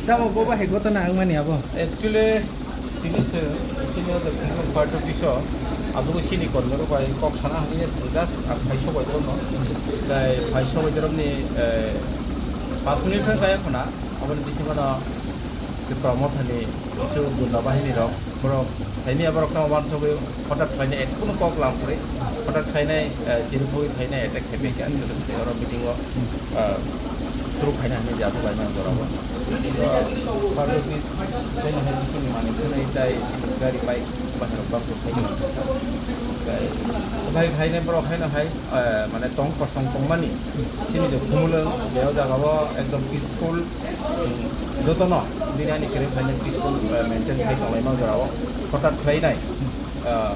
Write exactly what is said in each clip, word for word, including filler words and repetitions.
Tamo bo bahai gotona wngmani abo. Actually, tini se, tini o the Khumulwng party office o, abo sini kormi rok bai kok sana hwnwi just ang phai sobai rokno. Tai phai sobai rokni, eh, pas minute khe kaya khuna, aboni bisingo no Tipra Mothani su gunda bahini rok, borok saini aborok no wansugwi hotat khlainai, ek kunu kok lam kwrwi, hotat khlainai, eh, chiri phui khlainai, attack khaimai kha, oro meeting o, eh, suru khaina hwnwi di aswk laimani jorao. Party office, tei no hai bisingni manwi khwnwi tai sini gari bike baharok bak rok khai. Tai bike haino borok haino hai, eh, mane tong kosong tongmani. Chini je Khumulwng, je o jaga o ekdom peaceful, chwng jotono bini ani kwrwi khainai peaceful, eh, maintain khai tonglaima jorao. Hotat khlainai, eh,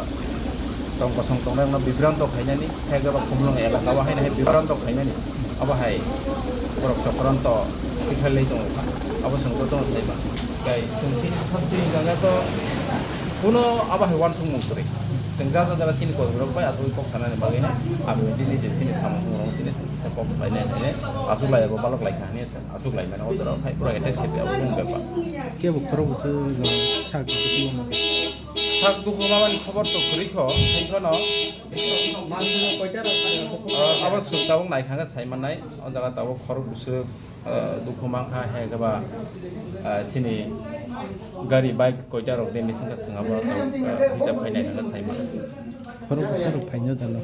tong kosong tongnai rokno bibranto khainani, hai khe ba Khumulwng elaka o haino hai bibranto khainani. Abo hai borok chokranto tikhailai tongo kha. Abo chwng jotono sai mano. Tei chwng chini sotwi jaga to kuno abo hai uansukmung kwrwi. Chwng ja ja jaga chini kok rok bai asugwi kok sanani bagwi no abo bini je chini samung tini chwng kisa kok salainai hwnwi achuklai abo balok lai kha hwnwi aswk laimani o jora khai pura attack khai abo wng bepar. Kebo khorok bwswk sak. Sak dukhu mamani khobor to kwrwi kho, hai phano. Abo chwng tabuk naikha khe sai mannai, o jaga tabuk khorok bwswk, eh, dukhu mankha, hai khe ba, eh, chini gari bike koita rok de mising khe chwng abo tabuk, eh, hisab khai naikha khe sai mannai. Khorok bwswk rok phaino dalo.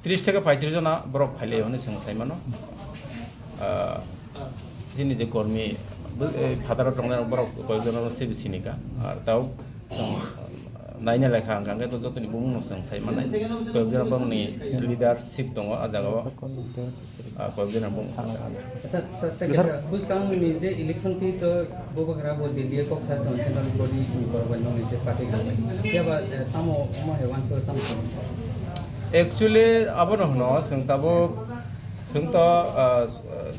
Tris theke paitris jona borok phailai hwnwi chwng sai mano. Ah, chini je kormi, bo-, eh, phataro tongnai borok koyekjona se bisi ni ka. Ar tao, naina lekha ang khe to jotoni bumung no chwng sai manai. Koyekjona borokni leadership tongo ah jagao. Ah, koyekjona bumung. Acha, sir, tei Sir. Kaisa, bwskang ni je election twi to Bubagra bo Delhi o kok sa tong central body ni borok bai nongni je party kok. Phiya ba, eh, tamo omo hai uansuk tamo kok. Actually, abono hwno, chwng tabuk, chwng to, ah,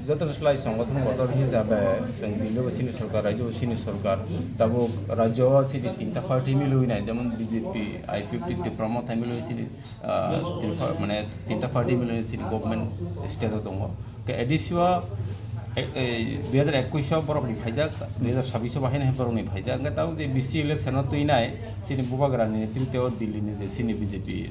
joto slai songothon bodol hisabe, chwng Delhi o chini sorkar, rajyo o chini sorkar, tabuk rajyo o chini tinta party milwi nai, jemon B J P, I P F T, Tipra Motha milwi chini ah, Tripura, mane, tinta party milwi chini government state o tongo. Ke A D C o, e, e, dui hajar ekush o borok ni phaijak, dui hajar sabbish o bahai nai borok ni phaijak. Hwnkhe tabuk je B C election o twi nai, chini Bubagra ni netrito o Delhi ni je chini B J P, eh,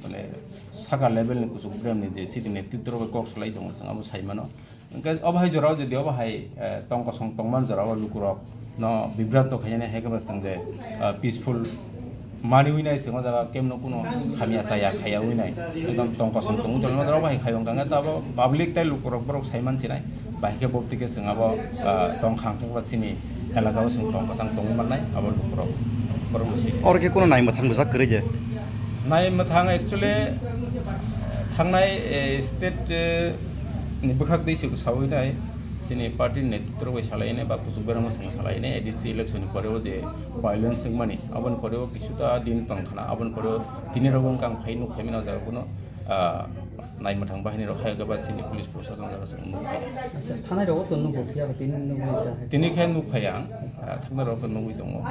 mane, saka level ni kuchuk brem ni je chini netrito rok kok salai tongo, chwng abo sai mano. Hwnkhe obo hai jorao jodi obo hai, eh, tong kosong tongman jorao lukurok no bibranto khainani hai khe bo chwng je, eh, peaceful maniwi nai chwng o jaga kemno kuno hamya chaya khaya wi nai ekdom tong kosong tongwi tongma jorao obo hai khai wngkha hwnkhe abo public tei lukurok borok sai mansinai bai khe bo tike chwng abo, eh, tong khang thok ba chini elaka o chwng tong kwchang tongwi mannai abo lukurok borok bo si. Oro khe kuno nai mwthang bwjak kwrwi je? Nai mwthang actually thangnai, eh, state, eh, ni bwkhak dei se sawi nai, chini party ni netrito bai salai nai, ba kuchuk berama song salai nai, A D C election ni pore o je violence wngmani, aboni pore o kisu ta din tong khna, aboni pore o tini rok wngkha ang phai nuk phai mano jaga kuno, ah, nai mwthang bahini rok hai ba chini police proshashan jaga se nuk phai. Acha, thanai rok to nuk phiya ba tini nuk ta. Tini khe nuk phai ang, ah, thangnai rok nugwi tongo.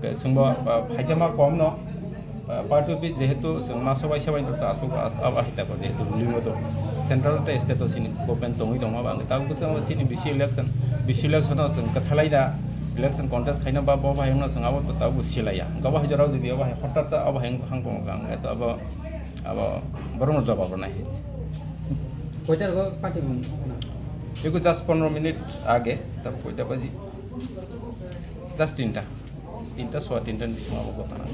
Ke sungbo, ah, phaikhe ma kom no, ah, party office jehetu chwng ma sobai sobai no ta asuk, ah, abo hai ta ko jehetu ruling o to central tei state o chini government tongwi tongma ba, tabuk chwng chini B C election, B C election o chwng kwthalai da election contest khaina ba bo bai wngno chwng abo to tabuk silaiya. Hwnkhe abo hai jorao jodi abo hai hotat cha abo hai wngkha hang tong kha, hwnkhe to abo, abo borokno jobab rwnai. Koita rogo party mung? Eko just pondro minute age, tabuk koita baji? Just tinta. Tinta, sowa tinta ni bisingo abo gotha nang.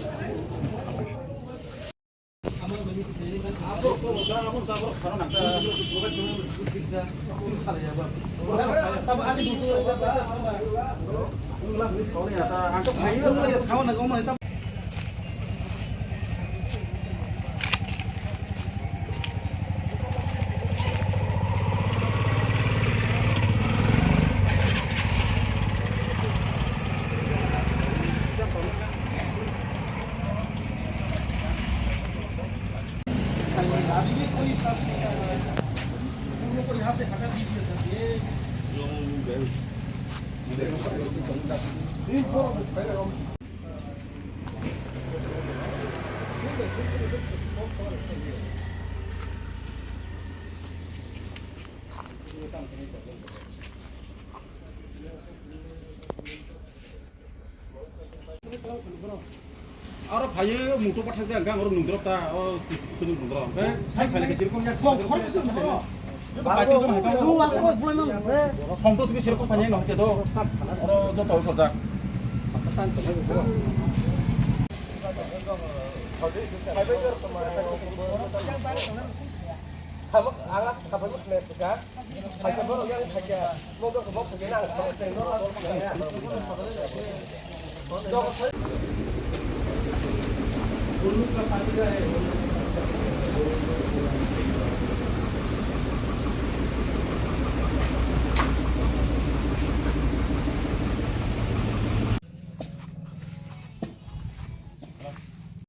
Aro phaiwi muto pathak jang gang oro nungdrop ta, o kuchuk nungdrop. Hwnkhe sai sai khe chirikon ya. Kok khorok se nungdrop. Ba kok khorok se nungdrop. Song to chukwi chirikon phanya no hwnkhe to. Oro joto oi sorjak. Ang a sabai mo khnai sika. Hai ka borok yang hai ka. Mo ko ko bok ko nang.